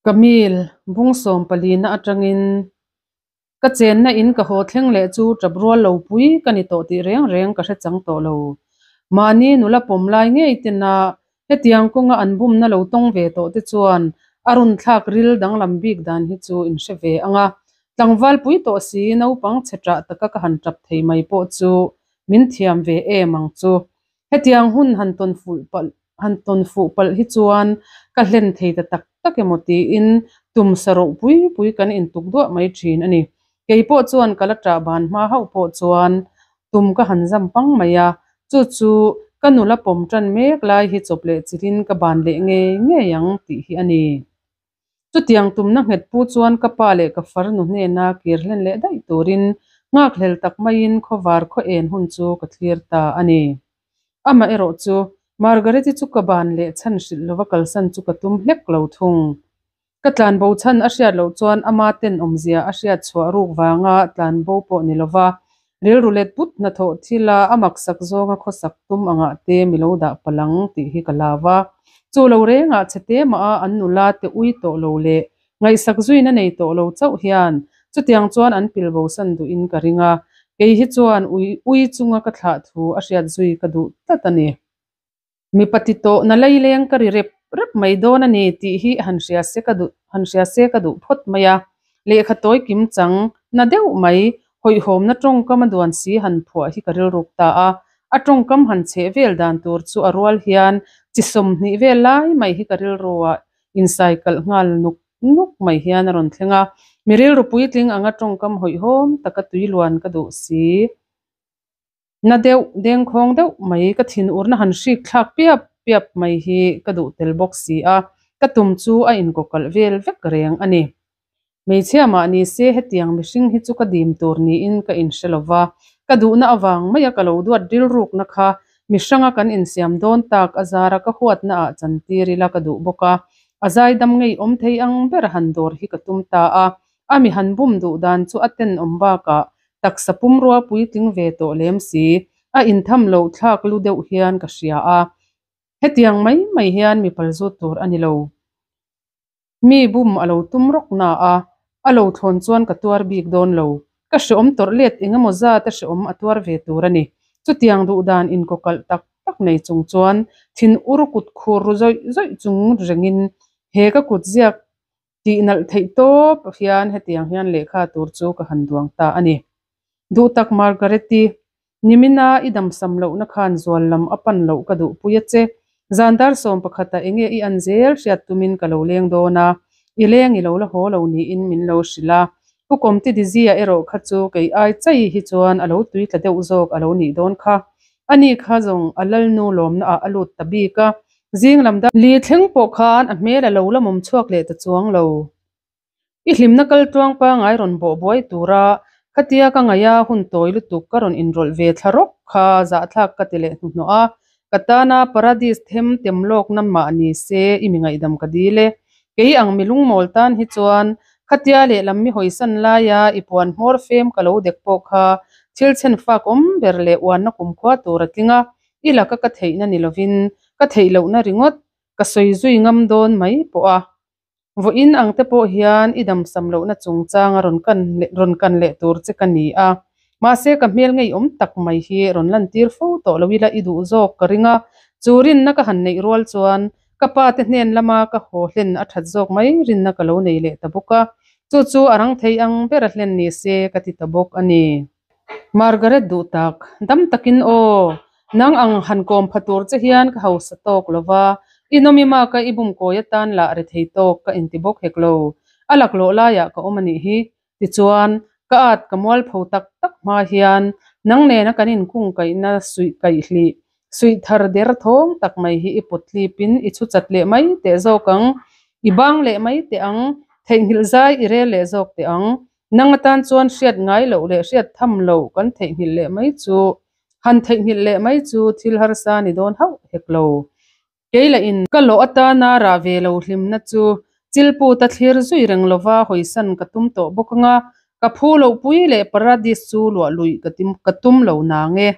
Camille, bung sawmpalina atangin ka chenna in ka haw thleng leh chu tap rual lo pui ka ni tawh tih reng reng ka hre chang tawh lo. Mahni nula pawm lai ngei tena hetiang kawnga an bumna lo tawng ve tawh te chuan a rawn thlak ril danglam bik dan hi chu in hre ve ang a. Tlangval pui tawh si naupang chhe ṭah taka ka han ṭap thei mai pawh chu min thiam ve em ang chu. Hetiang hun han tawn fuh palh han tawn fuh palh hi chuan ka hlen thei ta tak tak emaw tiin tum sa roh pui pui kan intuk duah mai thin a ni. Kei pawh chuan ka la ṭah ban hma hauh pawh chuan tum ka han zam pang mai a, chu chu ka nula pawm ṭan mek lai hi chawp leh chilhin ka ban leh ngei ngei ang tih hi a ni. Chutiang tumna nghet pu chuan ka pa leh ka farnu hnena kir hlen leh daih turin nghakhlel tak maiin khawvar khaw en hun chu ka thlir ta a ni. Amaherawh chu Margaret-i chu ka ban leh chhan hrilh lova kalsan chu ka tum hlek lo thung. Ka tlanbo chhan a hriat loh chuan ama tenawmzia a hriat chhuah ruk vanga tlanbo pawh ni lova rilru let put hnathawh thila a maksak zawnga khawsak tum angah te mi lo dah palh ang tih hi ka lau a. Chu lo rengah chhe te mah a an nula te ui tawh lo leh ngaihsak zuina nei tawh lo chauh hian chutiang chuan an pil bosan duhin ka ring a, kei hi chuan ui ui chunga ka thlah thu a hriat zui ka duh tlat a ni. Mipa ti tawh na laileng ka ri rep rep mai dawn a ni tih hi han hria se ka duh han hria se ka duh phawt mai a, lehkha tawi kim chang na deuh mai hawihhawmna tawngkam a duan si han phuah hi ka rilruk ta a, a tawngkam han chheh vel dan tur chu a rual hian chi 20 vel lai mai hi ka rilruah insaikalh nghal nuk nuk mai hian a rawn thleng a, mi rilru puitling anga tawngkam hawihhawm taka tui luan ka duh si. Na deuh, dengkhawng deuh mai ka thinurna han hrik thlak piap piap mai hi ka duh tel bawk si a, ka tum chu a inkawkalh vel vek reng a ni. Hmeichhia mah ni se hetiang mihring hi chu ka dim tur niin ka inhre lo va, ka duhna avang maia ka lo duat rilrukna kha mi hranga kan insiam dawn tak a zara ka huatna ah chantir ila ka duh bawk a, a zaidam ngeiawm thei ang ber han dawr hi ka tum ta a, a mi han bum duh dan chu a tenawm bakah taksa pumrua puitling ve tawh lem si, a intham loh thlak lu deuh hian ka hria a, hetiang mai mai hian mi palzut tur a ni lo. Mi bum a lo tum rawk na a, a lo thlawn chuan ka tuar bik dawn lo. Ka hreawm tawrh let eng emaw zat a hreawm a tuar ve tur a ni. Chutiang duh dan inkawkalh tak tak nei chung chuan thin ur kut khur ru zawih zawih chung rengin he ka kut ziak tih nalh theih tawp hian hetiang hian lehkha tur chu ka han duang ta a ni. Duhtak Margaret-i, nimina i damsam lohna khan zual lam a pan loh ka duhpui a che. Zan dar 11ah enge i an zel hriat tumin ka lo leng dawn a, i leng i lo la haw lo niin min lo hrilh a. Pu Kawmti Dizia erawh kha chu kei ai chai hi chuan a lo tui tla deuh zawk a lo nih dawn kha. Ani kha zawng a lalnu lawmna ah a lut ta bik a, Zing lam dar li thleng pawh khan a hmel a lo la mawm chhuak leh ta chuang lo. I hlimna kal tluang pangai rawn bawh buai tura khatia ka ngaih a hun tawi lutuk ka rawn inrawlh ve thla rawk kha zahthlak ka ti leh hnuhnawh a, ka tana paradis them tem lawkna mah ni se i mi ngaihdam ka dil e. Kei ang mi lungmawl tan hi chuan khatia lehlam mi hawisan laia i puan hmawr fem ka lo dek pawh kha thil chhen fak awm ber leh uanna kumkhua tur a tling a, I laka ka theihna ni lovin ka theih lohna ringawt ka sawi zui ngam dawn mai pawh a. Vawiin ang te pawh hian i damsam lohna chungchanga rawn kan rawn kan leh tur che ka ni a. Mahse ka hmel ngeiawm tak mai hi rawn lantir fo tawh lo ila i duh zawk ka ring a. Chu rinna ka han neih rual chuan ka pa te hnen lama ka haw hlen a that zawk mai rinna ka lo nei leh ta bawk a. Chu chu a rang thei ang bera hlen ni se ka ti ta bawk a ni. Margaret duh tak, dam takin aw, nang ang han kawm pha tur che hian ka hausa tawk lo va, i nawmi maka i bum kawi atan lah rethei tawk ka inti bawk hek lo, a laklawh laiah ka awm a nih hi. Tichuan, ka at ka mualpho tak tak hma hian nang nena kan inkungkaihna suih kaihlih, suih thar der thawng tak mai hi i pawt tlipin i chhu chat leh mai teh zawk ang, i bang leh mai teh ang, theihnghilh zai i rel leh zawk teh ang. Nang atan chuan hriat ngai loh leh hriat tham loh kan theihnghilh leh mai chu, han theihnghilh leh mai chu thil harsa ni dawn hauh hek lo. Kei lah in ka lawh atana rah ve lo hlimna chu chilput a thlir zui reng lova hawisan ka tum tawh bawk anga, ka phu loh pui leh paradis chu luah luih ka ka tum lo nang e.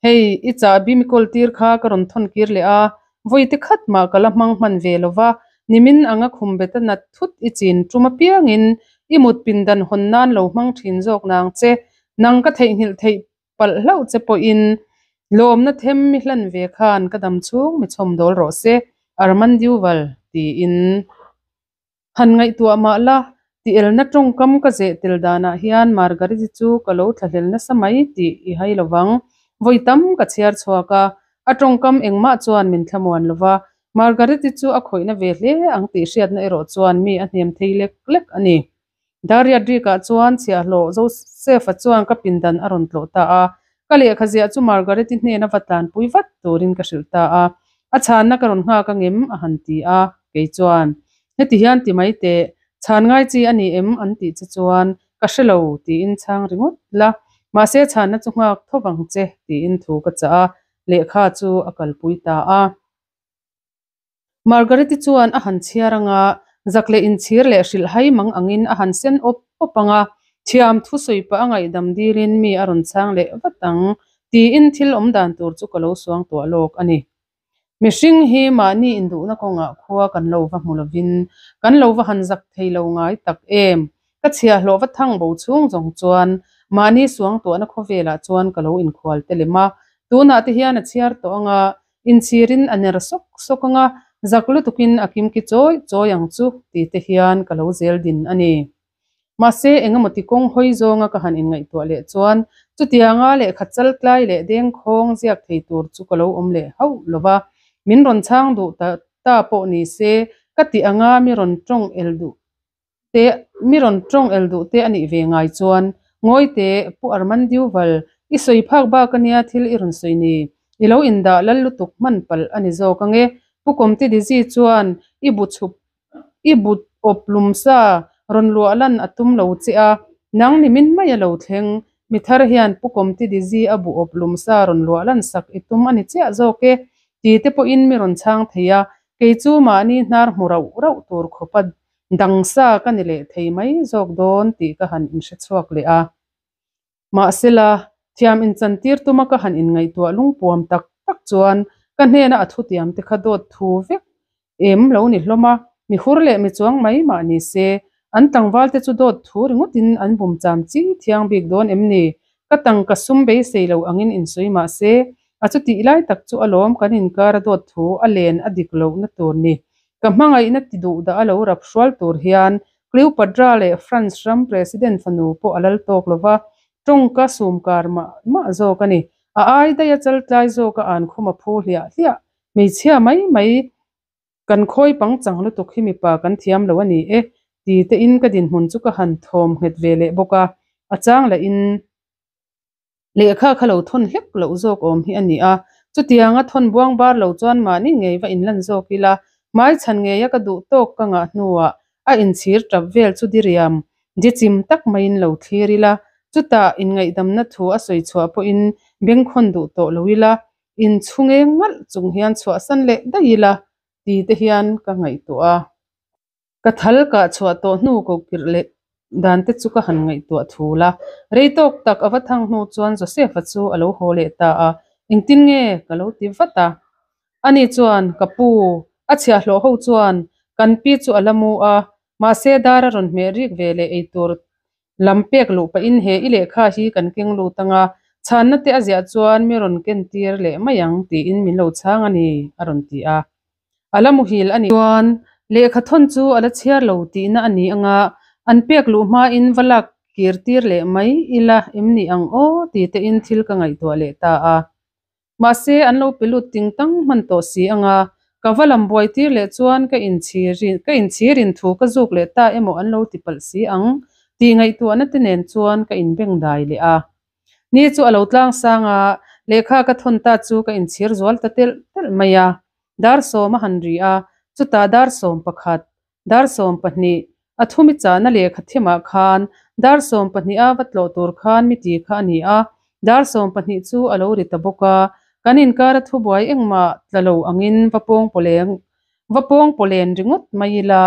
Hei, i chahbi mi kawl tir kha ka rawn thawn kir leh a, vawi te khat mah ka la hmang hman ve lo va, Nimin anga khumbeta nat thut i chin tum apiangin i mut pindan hawn nan lo hmang thin zawk nang che. Nang ka theihnghilh theih palh hlauh che pawhin lawmna them mi hlan ve khan ka dam chhung mi chhawm dawl rawh se, Armand Duval, tiin. Han ngaihtuah mah la, ti elna tawngkam ka zeh tel danah hian Margaret-i chu ka lo thlahlel nasa mai tih i hai lo vang. Vawi tam ka chhiar chhuak a, a tawngkam engmah chuan min thlamuan lo va, Margaret-i chu a khawihna ve hle ang tih hriatna erawh chuan mi a hnem thei lek lek a ni. Dariat Rika chuan chhiahhlawh Joseph-a chuan ka pindan a rawn tlawh ta a, ka lehkha ziah chu Margaret-i hnena va tlanpui vat turin ka hrilh ta a, a chhanna ka rawn nghak angem? a han ti a, kei chuan, Heti hian ti mai teh, chhan ngai chi a ni em? an tih che chuan, Ka hre lo, tiin chhang ringawt la, mahse chhanna chu nghak tho vang che, tiin thu ka chah a, lehkha chu a kalpui ta a. Margaret-i chuan a han chhiar anga, zak leh inchhir leh hrilh hai mang angin a han sen awp awp anga, thiam thu sawi pah a ngaihdam dilin mi a rawn chhang leh vat ang tiin thil awm dan tur chu ka lo suang tuah lawk a ni. Mihring hi mahni induhna kawngah khua kan lo va hmu lovin kan lo va han zak thei lo ngai tak em? Ka chhiahhlawh va thang bo chhung zawng chuan mahni suang tuahna khawvelah chuan ka lo inkhual te lem a, tunah te hian a chhiar tawh anga Inchhirin a ner sawk sawk ang a, zak lutukin a kimki chawi chawi ang chu ti te hian ka lo zel din a ni. Mahse, engemaw ti kawng hawi zawnga ka han inngaihtuah leh chuan chutianga lehkha chal tlai leh dengkhawng ziak thei tur chu ka lo awm leh hauh lo va, min rawn chhang duh ta ta pawh ni se ka tih anga mi rawn tawng el duh te mi rawn tawng el duh te a nih ve ngai chuan, Ngawi teh, Pu Armand Duval, i sawi phak bak ania thil i rawn sawi ni. I lo indah lal lutuk hman palh a ni zawk ange. Pu Kawmte Dizzy chuan i bu chhup i bu awp lum sa rawn luah lan a tum lo che a, nang ni min mai a lo thleng. Mi thar hian Pu Kawmte Dizzy a bu awp lum sa rawn luah lan sak i tum a ni chiah zawk e, ti te pawhin mi rawn chhang thei a, kei chu mahni hnar hmu rauh rauh tur khawpa Dangsa ka ni leh thei mai zawk dawn tih ka han inhre chhuak leh a. Mahsela, thiam inchantir tuma ka han inngaihtuah lungpuam tak tak chuan ka hnena a thutiam te kha dawt thu vek em lo ni hlawm a, mi hur leh mi chuang mai mah ni se, an tlangval te chu dawt thu ringawtin an bum cham chi thiang bik dawn em ni? Ka tangka sum beisei lo angin insawi mah se, a chutih lai tak chu alawm kan inkar a dawt thu a len a dik lohna tur ni. Ka hmangaihna ti duh dah a lo rap hrual tur hian Cleopatra leh France ram President fanu pawh a lal tawk lo va, tawngka sumkar mah mah zawk a ni. A ai daih a chaltlai zawk a an khum a phu hliah hliah. Hmeichhia mai mai kan khawi pangchang lutuk hi mipa kan thiam lo a ni e ti te in ka dinhmun chu ka han thawm nghet ve leh bawk a, a chang lah in. Lehkha kha lo thawn hlek loh zawk awm hi a ni a, chutianga thawn buang bar lo chuan mahni ngei va inlan zawk ila, hmai chhan ngeia ka duh tawk ka ngah hnuah a inchhir tap vel chu diriam dichim tak maiin lo thlir ila, chutah inngaihdamna thu a sawi chhuah pawhin bengkhawn duh tawh lo ila, inchhungeng ngalh chung hian chhuahsan leh daih ila ti te hian ka ngaihtuah a. Ka thal kah chhuah tawh hnu ko kirh leh dan te chu ka han ngaihtuah thul a, rei tawk tak a va thang hnu chuan Joseph-a chu a lo haw leh ta a, Engtin nge? ka lo ti vat a. Ani chuan, Ka pu, a chhiahhlawh ho chuan kan pi chu a la mu a, mahse dar a rawn hmeh rik ve leh eitur lam pek luh pahin he i lehkha hi kan keng lut anga, chhanna te a ziah chuan mi rawn ken tir leh mai ang tiin min lo chhang a ni, a rawn ti a. A la muhil a nih chuan lehkha thawn chu a la chhiar lo tihna a ni anga, an pek luh hmain va lak kir tir leh mai ila em ni ang aw ti tein thil ka ngaihtuah leh ta a. Mahse, an lo pe lut ting tang hman tawh si anga, ka va lam buai tir leh chuan ka inchhirin ka inchhirin thu ka zuk leh ta emaw an lo ti palh si ang tih ngaihtuahna te nen chuan ka inbeng dai leh a. Ni chu a lo tlang sang a, lehkha ka thawn ta chu ka inchhir zual ta telh telh mai a. Dar sawm a han ri a, chutah dar 11, dar 12, a thumi chahna lehkha thimah khan dar 12 a va tlawh tur khan mi ti kha a ni a, dar 12 chu a lo ri ta bawk a, kan inkar a thubuai engmah tla lo angin va pawng pawleng va pawng pawlen ringawt mai ila,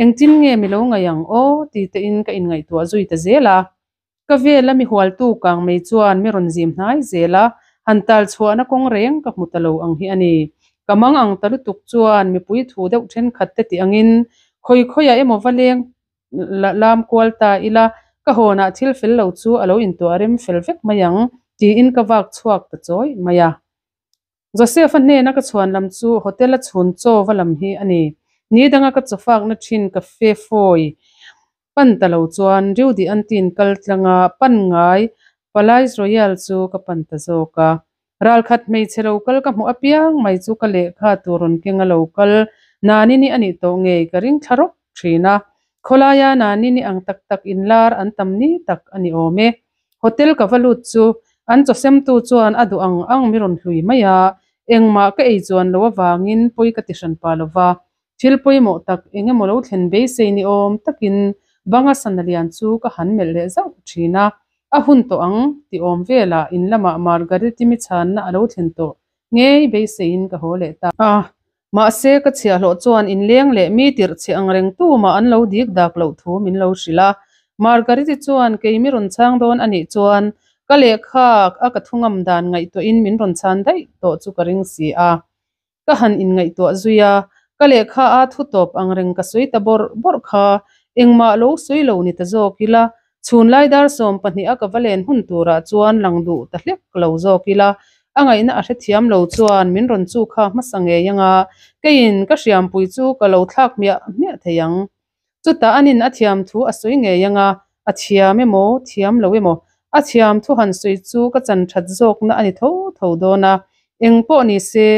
engtin nge mi lo ngaih ang aw ti tein ka inngaihtuah zui ta zel a. Ka vela mi hualtu kang mai chuan mi rawn zim hnai zel a, han tal chhuahna kawng reng ka hmu ta lo ang hi a ni. Ka mang ang ta lutuk chuan mipui thu deuh thenkhat te tih angin khawi khawiah emaw va leng lam kual ta ila ka hawnah thil fel lo chu a lo intuah rem fel vek mai ang tiin ka vak chhuak ta chawi mai a. Joseph-a hnena ka chhuan lam chu hotel a chhun chaw va lam hi a ni. Ni danga ka chawfakna thin cafe fawi pan ta lo chuan Reudy Antin kal tlanga pan ngai Palais Royal chu ka pan ta zawk a. Ralkhat hmeichhe lo kal ka hmuh apiang mai chu ka lehkha tur rawn keng a lo kal Nanini a nih tawh ngei ka ring thla rawk thin a. Khawlaia Nanini ang tak tak inlar an tam ni tak a ni awm e. Hotel ka va lut chu an chawsemtu chuan a duh ang ang mi rawn hlui mai a, engmah ka ei chuan lo avangin pawi ka ti hran pah lo va. Thil pawimawh tak eng emaw lo thlen beisei ni awm takin banga sana lian chu ka han melh leh zauh thin a, a hun tawh ang ti awm velah in lamah Margariti mi chhanna a lo thlen tawh ngei beiseiin ka haw leh ta a. Mahse ka chhiahhlawh chuan inleng leh mi tirh chhe ang reng tumah an lo dik dak loh thu min lo hrilh a. Margariti chuan kei mi rawn chhang dawn a nih chuan ka lehkha a ka thu ngam dan ngaihtuahin min rawn chhan daih tawh chu ka ring si a. Ka han inngaihtuah zui a, ka lehkha a thu tawp ang reng ka sawi ta bawrh bawrh kha engmah lo sawi lo ni ta zawk ila, chhunlai dar 12 a ka va len hun turah chuan lang duh ta hlek lo zawk ila, a ngaihna a hrethiam lo chuan min rawn chu kha hmasa ngei anga keiin ka hriampui chu ka lo thlak hmiah hmiah thei ang. Chutah anin a thiam thu a sawi ngei anga, a thiam emaw, thiam lo emaw, a thiam thu han sawi chu ka chan that zawkna a ni tho tho dawn a. Eng pawh ni se,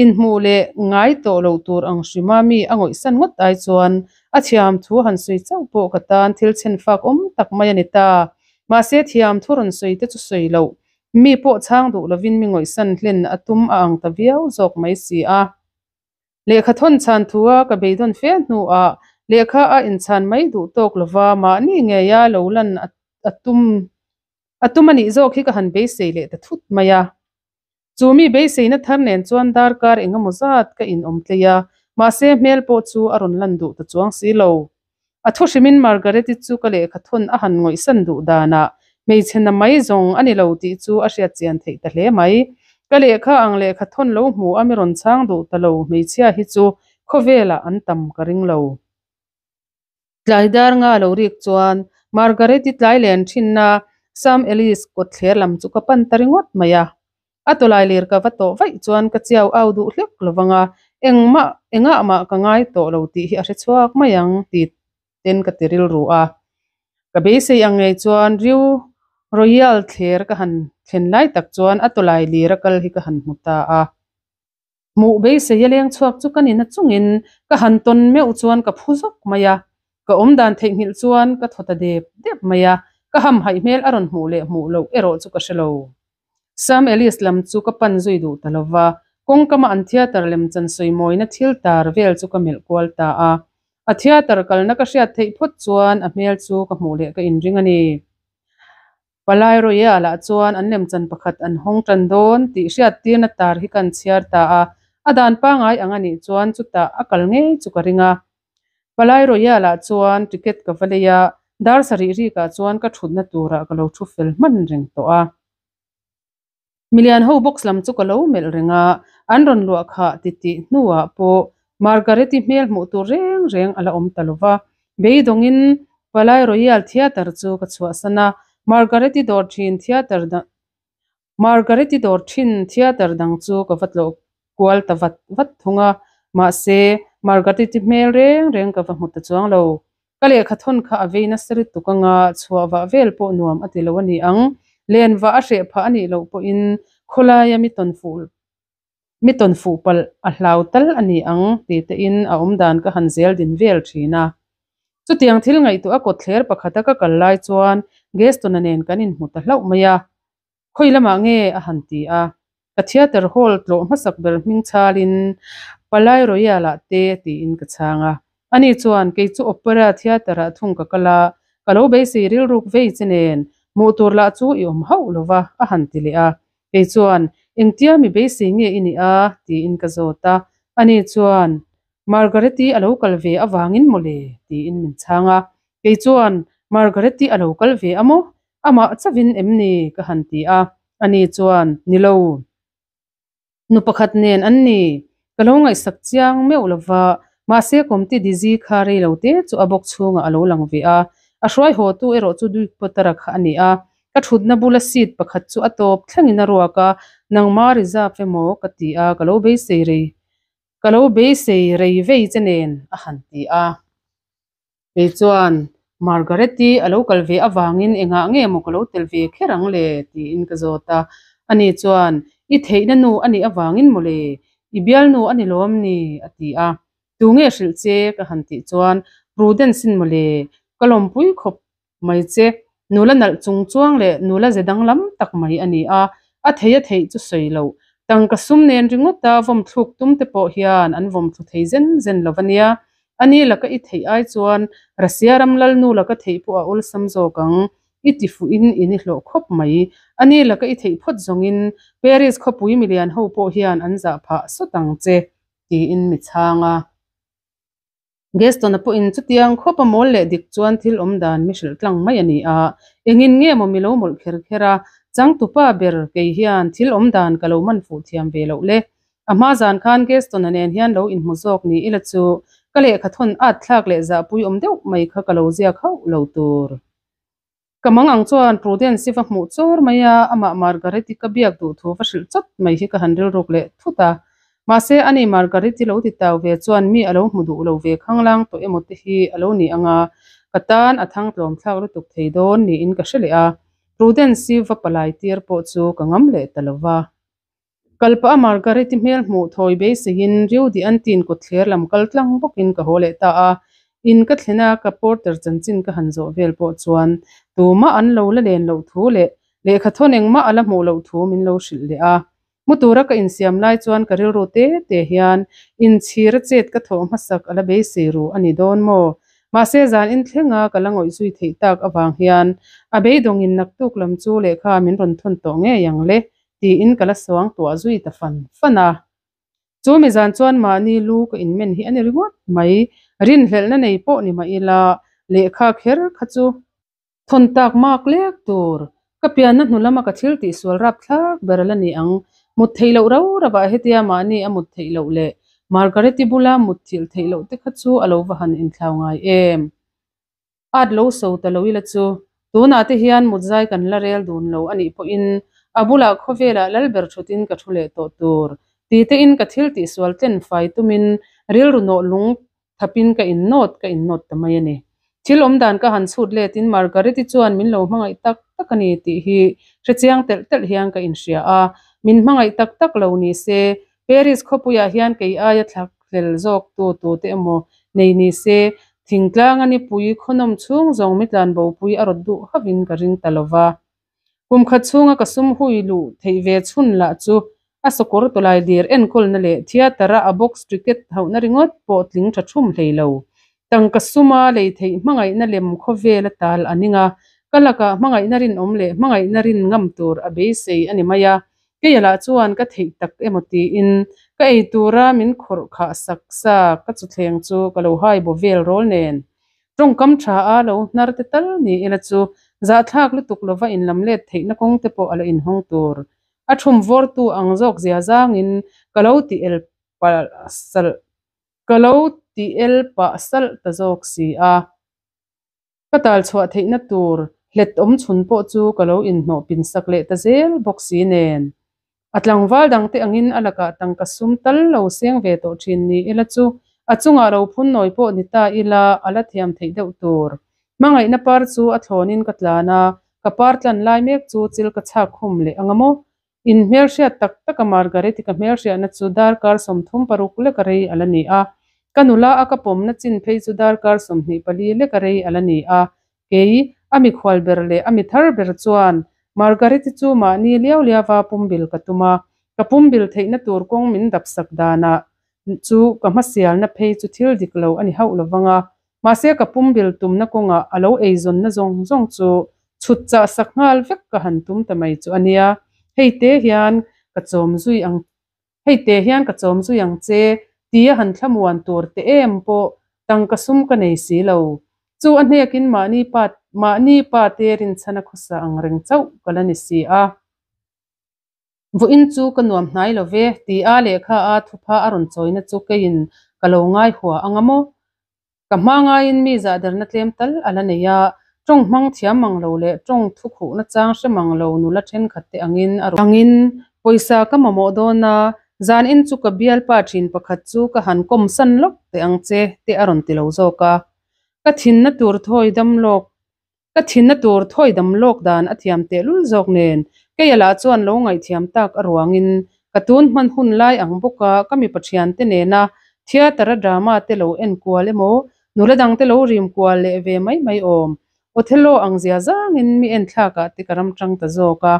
inhmuh leh ngai tawh lo tur ang hrima mi a ngawihsan ngawt ai chuan a thiam thu han sawi chauh pawh ka tan thil chhen fak awm tak mai a ni ta. Mahse thiam thu rawn sawi te chu sawi loh, mi pawh chhang duh lovin mi ngawihsan hlen a tum a ang ta viau zawk mai si a. Lehkha thawn chhan thua ka beidawn fe hnuah lehkha a inchhan mai duh tawk lova mahni ngeia lo lan a tum a tum a nih zawk hi ka han beisei leh ta thut mai a. Chu mi beiseina thar nen chuan darkar eng emaw zat ka inawm tlei a, mahse hmel pawh chu a rawn lan duh ta chuang si lo. A thu hrimin Margaret-i chu ka lehkha thawn a han ngawihsan duh danah hmeichhe na mai zawng a ni lo tih chu a hriat chian theih ta hle mai. Ka lehkha ang lehkha thawn lo hmu a mi rawn chhang duh ta lo hmeichhia hi chu khawvelah an tam ka ring lo. Tlai dar nga lo rik chuan Margaret-i tlai len thinna Sam Ellis kawtthler lam chu ka pan ta ringawt mai a. A tawlai lir ka va tawh vaih chuan ka chiau au duh hlek lo vang a, engmah engah mah ka ngai tawh lo tih hi a hre chhuak mai ang ti ten ka ti rilru a. Ka beisei ang ngei chuan Rue Royale thler ka han thlen lai tak chuan a tawlai lir a kal hi ka han hmu ta a. Hmuh beisei a leng chhuak chu ka nina chungin ka han tawn meuh chuan ka phu zawk mai a, ka awmdan theihnghilh chuan ka thaw ta dep dep mai a, ka hamhaih hmel a rawn hmuh leh hmuh loh erawh chu ka hre lo. Sam Ellis lam chu ka pan zui duh ta lo va, kawngkama an theatre lemchan sawimawina thil tar vel chu ka melh kual ta a. A theatre kalna ka hriat theih phawt chuan a hmel chu ka hmuh leh ka inring a ni. Palai Royal-ah chuan an lemchan pakhat an hawng tan dawn tih hriattirna tar hi kan chhiar ta a, a dan pangai ang a nih chuan chutah a kal ngei chu ka ring a. Palai Royal-ah chuan ticket ka va lei a, dar sarih rikah chuan ka thutna turah ka lo thu fel hman reng tawh a. Milian ho box lam chu ka lo melh reng a, an rawn luah khah titih hnuah pawh Margaret-i hmel hmuh tur reng reng a la awm ta lo va. Beidawngin Palai Royal Theatre chu ka chhuahsan a, Margaret-i dawr thin theatre dang Margaret-i dawr thin theatre dang chu ka va tlawh kual ta vat vat thung a, mahse Margaret-i hmel reng reng ka va hmu ta chuang lo. Ka lehkha thawn kha a vei nasa lutuk anga chhuah vah vel pawh nuam a ti lo a ni ang. Len vah a hreh phah a nih loh pawhin khawlaia mi tawn fuh mi tawn fuh palh a hlau tal a ni ang ti tein a awmdan ka han zel din vel thin a. Chutiang thil ngaihtuah a kawtthler pakhata ka kal lai chuan Gaston-a nen kan inhmu ta hlauh mai a. Khawi lamah nge a han ti a, ka theatre hall tlawh hmasak ber hming chhalin Palai Royal-ah te tiin ka chhang a. Ani chuan kei chu Opera theatre-ah thung ka kal a, ka lo beisei rilruk vei che nen hmuh tur lah chu i awm hauh lo va a han ti leh a. Kei chuan engtia mi beisei nge i nih a? tiin ka zawt a. Ani chuan Margaret-i a lo kal ve avangin mawle tiin min chhang a. Kei chuan Margaret-i a lo kal ve a maw? Amah chauhin em ni? ka han ti a. Ani chuan, Ni lo. Nu pakhat nen an ni. Ka lo ngaihsak chiang meuh lova, mahse Comte Dizzy kha rei lo te chu a box chhungah a lo lang ve a. A hruai haw tu erawh chu Duke Potter-a kha a ni a. Ka thutna bula seat pakhat chu a tawp thlengin a ruak a, nangma reserve emaw ka ti a, ka lo beisei rei ka lo beisei rei vei che nen a han ti a. Kei chuan Margaret-i a lo kal ve avangin engah nge maw ka lo tel ve kher ang le? tiin ka zawt a. Ani chuan, I theihna nu a nih avangin maw le? I bialnu a ni lawm ni? a ti a. Tu nge hrilh che? ka han tih chuan, Prudence-in maw le? Ka lawmpui khawp mai che. Nula nalh chung chuang leh nula ze danglam tak mai a ni a, a thei a theih chu sawi loh. Tangka sum nen ringawta vawm thluk tum te pawh hian an vawm thlu thei zen zen lo a nia. Ani laka i theih ai chuan Russia ram lalnu laka theih pawh a awlsam zawk ang. I ti fuhin in i hlawh khawp mai. Ani laka i theih phawt zawngin Paris khawpui milian ho pawh hian an zah phah sawt ang che, tiin mi chhang a. Gaston-a pawhin chutiang khawp a mawl leh dik chuan thil awm dan mi hrilh tlang mai a ni a, engin nge maw mi lo mawlh kher kher a, changtupa ber kei hian thil awm dan ka lo man fuh thiam ve loh le. A hma zan khan Gaston-a nen hian lo inhmu zawk ni ila chu ka lehkha thawn at thlak leh zahpui awm deuh mai kha ka lo ziak hauh lo tur. Ka mang ang chuan Prudence i va hmuh chawr mai a, amah Margaret-i ka biak duh thu va hrilh chawt mai hi ka han rilruk leh thut a. Mahse, ani Margaret-i lo ti tau ve chuan mi a lo hmu duh lo ve khanglang tawh emaw te hi a lo ni ang a, ka tan a thang tlawm thlak lutuk thei dawn niin ka hre leh a. Prudence-i va palai tir pawh chu ka ngam leh ta lo va. Kalpah a Margaret-i hmel hmuh thawi beiseiin Rio de Antin kawtthler lam kal tlang bawkin ka haw leh ta a. In ka thlen a, ka porter chanchin ka han zawh vel pawh chuan tumah an lo la len loh thu leh lehkha thawn engmah a la hmuh loh thu min lo hrilh leh a. Mu tura ka insiam lai chuan ka rilru te te hian inchhir a chet ka thawh hmasak a la beisei ru a ni dawn maw? Mahse zan inthlenga ka la ngawih zui theih tak avang hian a beidawngin naktuk lam chu lehkha min rawn thawn tawh ngei ang le tiin ka la suang tuah zui ta fan fan a. Chu mi zan chuan mahni lu ka inmen hi a ni ringawt mai, rinhlelhna nei pawh ni mah ila lehkha kher kha chu thawn tak mak lek tur. Ka pianna hnu lama ka thil tihsual rap thlak ber a la ni ang. Mut theih loh rau rauah hetia mahni a mut theih loh leh Margaret-i bula mut thilh theih loh te kha chu a lo va han inthlau ngai em. At lo so ta lo ila chu tunah te hian mutzai kan la rel dun lo a nih pawhin a bulah khawvelah lalber thutin ka thu leh tawh tur ti tein ka thil tihsual tlen fai tumin rilru nawh lung thapin ka innawt ka innawt ta mai a ni. Thil awmdan ka han chhut letin Margaret-i chuan min lo hmangaih tak tak a ni tih hi hrechiang telh telh hian ka inhria a, min hmangaih tak tak lo ni se Paris khawpuiah hian kei aia thlak hlel zawk tu tute emaw nei ni se, thingtlanga nipui khawnawm chhung zawng mi tlanbopui a rawt duh hauhin ka ring ta lo va. Kum khat chhunga ka sum hui luh theih ve chhun lah chu a sawkawr tawlai lir enkawlna leh theatre-a a box ticket hauhna ringawt pawh tling tha thum hlei lo. Tangka suma lei theih hmangaihna lem khawvel a tal a ning a, ka lakah hmangaihna rinawm leh hmangaihna rin ngam tur a beisei a ni mai a. Keia lah chuan ka theih tak emaw tiin ka ei tura min khawrh khah sak sa ka chuthleng chu ka lo hai baw vel rawl nen. Tawngkam tha a lo hnar te tal ni ila chu zahthlak lutuk lova inlam let theihna kawng te pawh a la inhawng tur. A thum vawrtu ang zawk zia zangin ka lo ti el pah salh ka lo ti el pah salh ta zawk si a. Ka tal chhuah theihna tur hlet awm chhun pawh chu ka lo inhnawh pin sak leh ta zel bawk si nen. A tlangval dangte angin a lakah tangka sum tal lo seng ve tawh thin ni ila chu a chungah ro phun nawi pawh ni ta ila a la thiam theih deuh tur. Hmangaihna par chu a thlawnin ka tlan a, ka par tlan lai mek chu chil ka chhak khum leh anga maw? In hmelhriat tak taka Margaret-i ka hmelhriatna chu darkar 36 leka rei a la ni a. Ka nula a ka pawmna chin phei chu darkar 24 leka rei a la ni a. Kei, a mikhual ber leh a mi thar ber chuan Margaret-i chu mahni liau liauva pumbil ka tum a. Ka pumbil theihna tur kawng min dapsak danah chu ka hmasialna phei chu thil dik lo a ni hauh lovang a. Mahse ka pumbil tumna kawngah a lo eizawnna zawng zawng chu chhut chah sak nghal vek ka han tum ta mai chu a nia. Hei te hian ka chawm zui ang hei te hian ka chawm zui ang che tia han thlamuan tur te em pawh tangka sum ka nei si lo. Chu a hnekin mahni pa mahni pa te rinchhana khawsa ang reng chauh ka la ni si a. Vawiin chu ka nuam hnai lo ve, ti a lehkha a thupha a rawn chawina chu keiin ka lo ngai hua ang a maw? Ka hma ngaiin mi zahderna tlem tal a la nei a, tawng hmang thiam mang lo leh tawng thu khuhna chang hre mang lo nula thenkhat te angin a rawn angin pawisa ka mamawh dawn a, zanin chu ka bialpa thin pakhat chu ka han kawm san lawk teh ang che te a rawn ti lo zawk a, ka thinna tur thawi dam lawk Ka thinna tur thawi dam lawk dan a thiam tehlul zawk nen, keia lah chuan lo ngaihthiam tak a ruangin ka tun hman hun lai ang bawka ka mipa thiante nena theatre-a drama te lo en kual emaw, nula dangte lo rim kual leh ve mai mai awm. Othello ang zia zangin mi enthlakah te ka ram tang ta zawk a.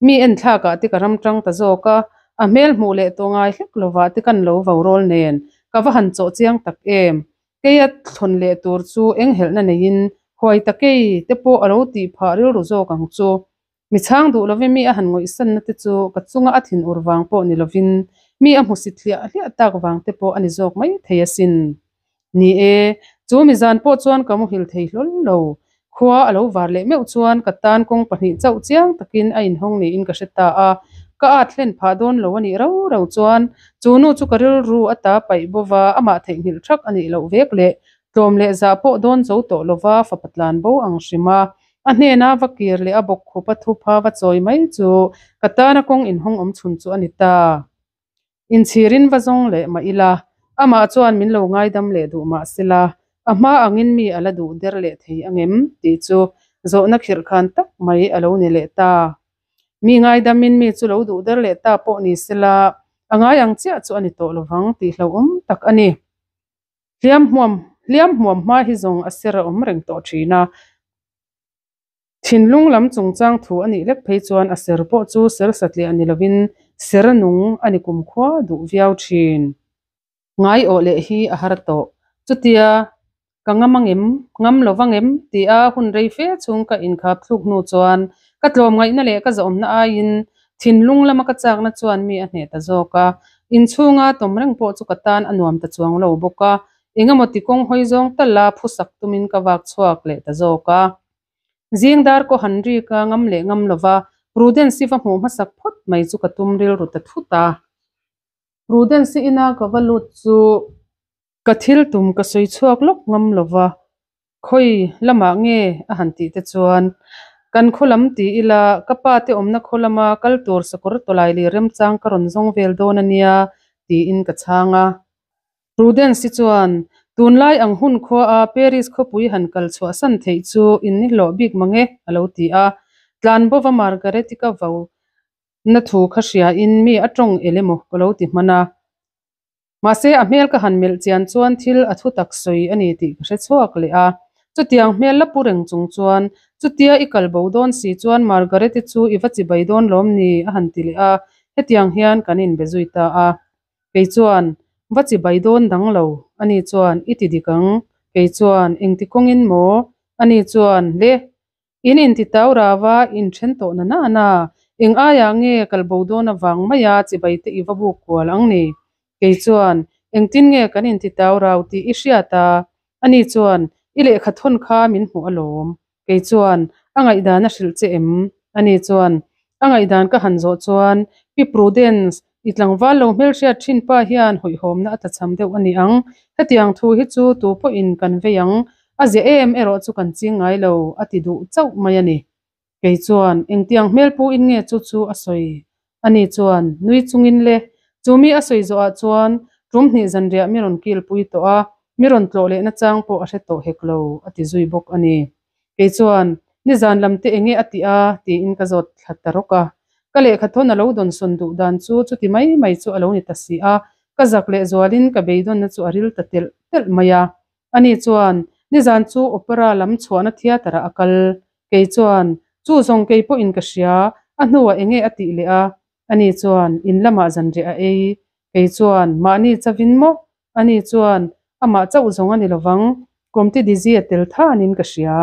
Mi enthlakah te ka ram tang ta zawk a, a hmel hmuh leh tawh ngai hlek lovah te kan lo vo rawl nen ka va han chawh chiang tak em. Keia thlawn leh tur chu eng helhna neiin huai ta kei te pawh a lo tih phah rilru zawk ang chu. Mi chhang duh lovin mi a han ngawihsanna te chu ka chunga a thinur vang pawh ni lovin mi a hmusit hliah hliah tak vang te pawh a ni zawk mai thei asin. Ni e, chu mi zan pawh chuan ka muhil thei hlawl lo. Khua a lo var leh meuh chuan ka tan kawng pahnih chauh chiang takin a inhawng niin ka hre ta a. Ka at hlen phah dawn lo a nih rau rau chuan chu nu chu ka rilru a ta paih bova amah theihnghilh thak a nih loh vek leh tlawm leh zah pawh dawn zo tawh lova fapa tlan bo ang hrim a. A hnena va kir leh a bawk khup a thupha va chawi mai chu ka tana kawng inhawng awm chhun chu a ni ta. Inchhirin va zawng leh mah ila, amah chuan min lo ngaidam leh duh mah sela, a hma angin mi a la duh der leh thei angem tih chu zawhna khirh khan tak mai a lo ni leh ta. Mi ngaidamin mi chu lo duh der leh ta pawh ni sela, a ngai ang chiah chu a ni tawh lovang tih hlauhawm tak a ni. Hliam hmuam hliam hmuam hma hi zawng a ser a awm reng tawh thin a. Thinlung lam chungchang thu a nih lek phei chuan a ser pawh chu ser satliah ni lovin ser nung a ni kumkhua duh viau thin. Ngai awh leh hi a har tawh. Chutia ka ngam angem, ngam lo vangem tia hun rei fe chhung ka inkhap thluk hnu chuan ka tlawmngaihna leh ka zahawmna aiin thinlung lama ka chakna chuan mi a hneh ta zawk a. Inchhunga tawm reng pawh chu ka tan a nuam ta chuang lo bawk a, engemaw ti kawng hawi zawng tala phusak tumin ka vak chhuak leh ta zawk a. Zing dar kaw han rik a ngam leh ngam lova Prudence-i va hmuh hmasak phawt mai chu ka tum rilru ta thut a. Prudence-i ina ka va lut chu ka thil tum ka sawi chhuak lawk ngam lova khawi lamah nge a han tih te chuan kan khaw lam ti ila ka pa te awmna khaw lama kal tur sakawr tawlai leh remchang ka rawn zawng vel dawn a nia tiin ka chhang a. Prudence-i chuan, Tunlai ang hun khuaa Paris khawpui han kal chhuahsan theih chu in ni hlawh bik mang e, a lo ti a. Tlanbova Margaret-i ka vau na thu kha hriain mi a tawng el emaw ka lo ti hman a. Mahse, a hmel ka han melh chian chuan thil a thu tak sawi a ni tih ka hre chhuak leh a. Chutiang hmel la pu reng chung chuan, Chutia i kal bo dawn si chuan Margaret-i chu i va chibai dawn lawm ni? a han ti leh a. Hetiang hian kan inbe zui ta a. Kei chuan, Va chibai dawn dang lo, ani chuan, I ti dik ang. Kei chuan, Engti kawngin maw? Ani chuan, Le, in inti tau rava in then tawh na nana, eng aiah nge kal bo dawn avang maia chibai te i va buk kual ang ni? Kei chuan, Engtin nge kan inti tau rau tih i hriat a? Ani chuan, I lehkha thawn kha min hmuh alawm. Kei chuan, A ngaihdan a hrilh che em? Ani chuan, A ngaihdan ka han zawh chuan, Pi Prudence, i tlangval lo hmelhriat thin pa hian hawihhawmna a tlachham deuh a ni ang. Hetiang thu hi chu tu pawhin kan vei ang, a zia em erawh chu kan ching ngai lo, a ti duh chauh mai a ni. Kei chuan, Engtiang hmelpu in nge chu chu a sawi? Ani chuan, Nui chungin le, chu mi a sawi zawhah chuan tum hnih zanriah mi rawn kilpui tawh a, mi rawn tlawh lehna chang pawh a hre tawh hek lo, a ti zui bawk a ni. Kei chuan, Nizan lam te enge a tih a? tiin ka zawt thla ta rawk a. Ka lehkha thawn a lo dawnsawn duh dan chu chuti mai mai chu a lo ni ta si a, ka zak leh zualin ka beidawnna chu a ril ta telh telh mai a. Ani chuan, Nizan chu opera lam chhuahna theatre ah a kal. Kei chuan, Chu zawng kei pawhin ka hria, a hnuah enge a tih leh a? Ani chuan, In lamah zanriah a ei. Kei chuan, Mahni chavin maw? Ani chuan, Amah chauh zawng a ni lovang, Kawmti Dizzy a tel thanin ka hria.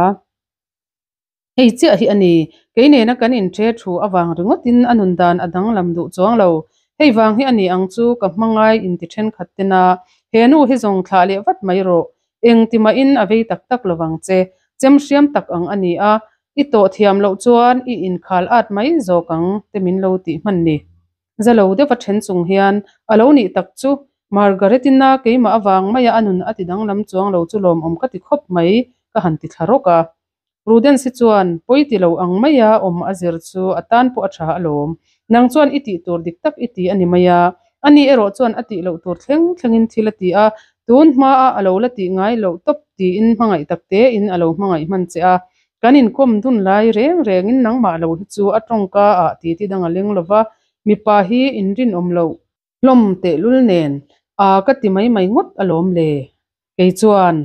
Hei chiah hi a ni, kei nena kan inṭhe thu avang ringawtin a nun dan a danglam duh chuang lo. Hei vang hi a ni ang chu ka hmangai inti thenkhat tena he nu hi zawng thlah leh vat mai rawh. Eng ti mahin a vei tak tak lovang che. Chem hriam tak ang a ni a, I tawh thiam loh chuan i inkhal at mai zawk ang te min lo tih hman ni. Za lo deuh a then chung hian a lo nih tak chu Margaret-ina keimah avang maia a nun a ti danglam chuang lo chu lawmawm ka ti khawp mai ka han ti thla rawk a. Prudence-i chuan pawi ti lo ang maia awm a zir chu a tan pawh a tha alawm. Nang chuan i tih tur dik tak i ti a ni mai a, ani erawh chuan a tih loh tur thleng thlengin thil a ti a, tun hmaa a lo la tih ngai loh tawp tiin hmangaih tak tein a lo hmangaih hman che a. Kan inkawm dun lai reng rengin nangmah lo hi chu a tawngka ah ti ti dang a leng lo va, mipa hi inrinawm loh hlawm tehlul nen a ka ti mai mai ngawt alawm le. Kei chuan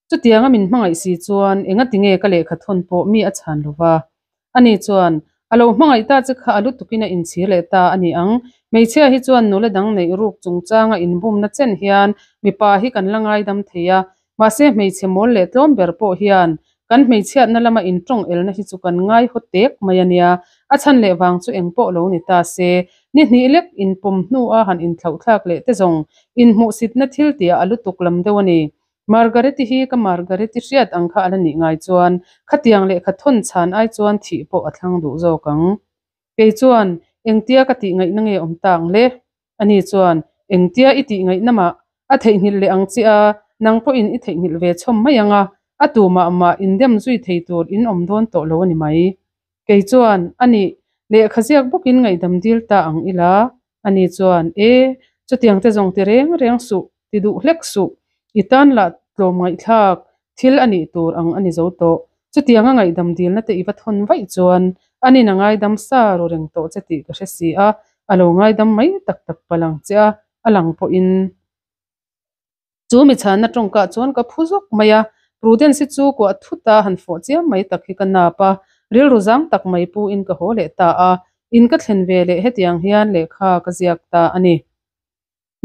Chutianga min hmangaih si chuan engati nge ka lehkha thawn pawh mi a chhan lo va? Ani chuan, A lo hmangaih ta che kha a lutukin a inchhir leh ta a ni ang. Hmeichhia hi chuan nula dang neih ruk chungchanga inbumna chen hian mipa hi kan la ngaidam thei a, mahse hmeichhe mawl leh tlawm ber pawh hian kan hmeichhiatna lama intawng elna hi chu kan ngai haw tek mai a nia. A chhan leh vang chu eng pawh lo ni ta se, ni hnih lek inpawm hnua han inthlauhthlak leh te zawng inhmuhsitna thil tihah a lutuk lam deuh a ni. Margareti hi ka Margareti hriat ang kha a la nih ngai chuan khatiang lehkha thawn chhan ai chuan thih pawh a thlang duh zawk ang. Kei chuan, Engtia ka tih ngaihna nge awm ta ang le? Ani chuan, Engtia i tih ngaihna mah a theihnghilh leh ang che a, nang pawhin i theihnghilh ve chhawm mai ang a, a tu mah mah indem zui thei tur in awm dawn tawh lo a ni mai. Kei chuan, Anih, lehkha ziak bawkin ngaihdam dil ta ang ila? Ani chuan, E, chutiang te zawng ti reng reng suh, ti duh hlek suh. I tan lah tlawm ngaihthlak thil a nih tur ang a ni zo tawh. Chutianga ngaihdam dilna te i va thawn vaih chuan anin a ngaidam sa ru reng tawh che tih ka hre si a, a lo ngaidam mai tak tak palh ang che a, a lang pawhin. Chu mi chhanna tawngkah chuan ka phu zawk mai a, Prudence-i chu kuah thut a han fawh chiam mai tak hi ka nap a, rilru zang tak mai pu in ka haw leh ta a, in ka thlen ve leh hetiang hian lehkha ka ziak ta a ni.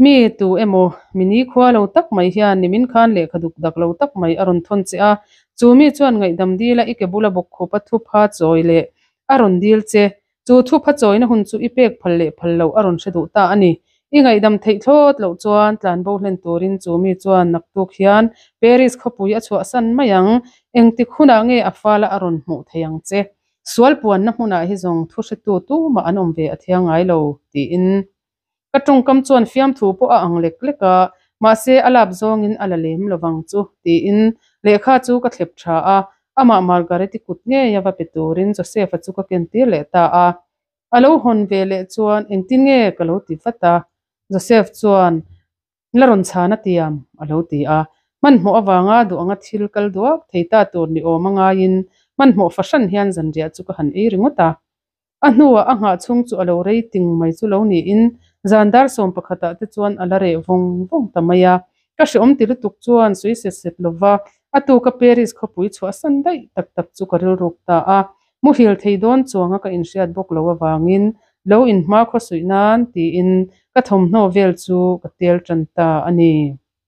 Mi tu emaw mi nikhua lo tak mai hian nimin khan lehkha duk dak lo tak mai a rawn thawn che a, chu mi chuan ngaihdam dila i ke bula bawkkhupa thupha chawi leh a rawn dil che Chu thupha chawina hun chu i pek phal leh phal loh a rawn hre duh ta a ni. I ngaihdam theih thlawt loh chuan tlanbo hlen turin chu mi chuan naktuk hian Paris khawpui a chhuahsan mai ang. Engtik hunah nge a fala a rawn hmuh thei ang che? Sual puanna hmunah hi zawng thu hretu tumah an awm ve a thiang ngai lo, tiin. Ka tawngkam chuan fiamthu pawh a ang lek lek a, mahse a lap zawngin a la lem lovang chu, tiin lehkha chu ka thlep tha a, amah Margaret-i kut ngei a va pe turin Joseph-a chu ka ken tir leh ta a. A lo hawn ve leh chuan engtin nge ka lo ti vat a, Joseph chuan La rawn chhan a tiam, a lo ti a. Hmanhmawh avanga duh anga thil kal duak thei ta tur ni awm a ngaiin hmanhmawh fahran hian zanriah chu ka han ei ringawt a. A hnuah a nghah chhung chu a lo rei ting mai chu lo niin zan dar 11 ah te chuan a la reh vawng vawng ta mai a. Ka hreawm ti lutuk chuan sawi set set lova a tuka Paris khawpui chhuahsan daih tak tak chu ka rilruk ta a. Muhil thei dawn chuanga ka inhriat bawk lo avangin lo inhma khawsuih nan tiin ka thawmhnaw vel chu ka tel tan ta a ni.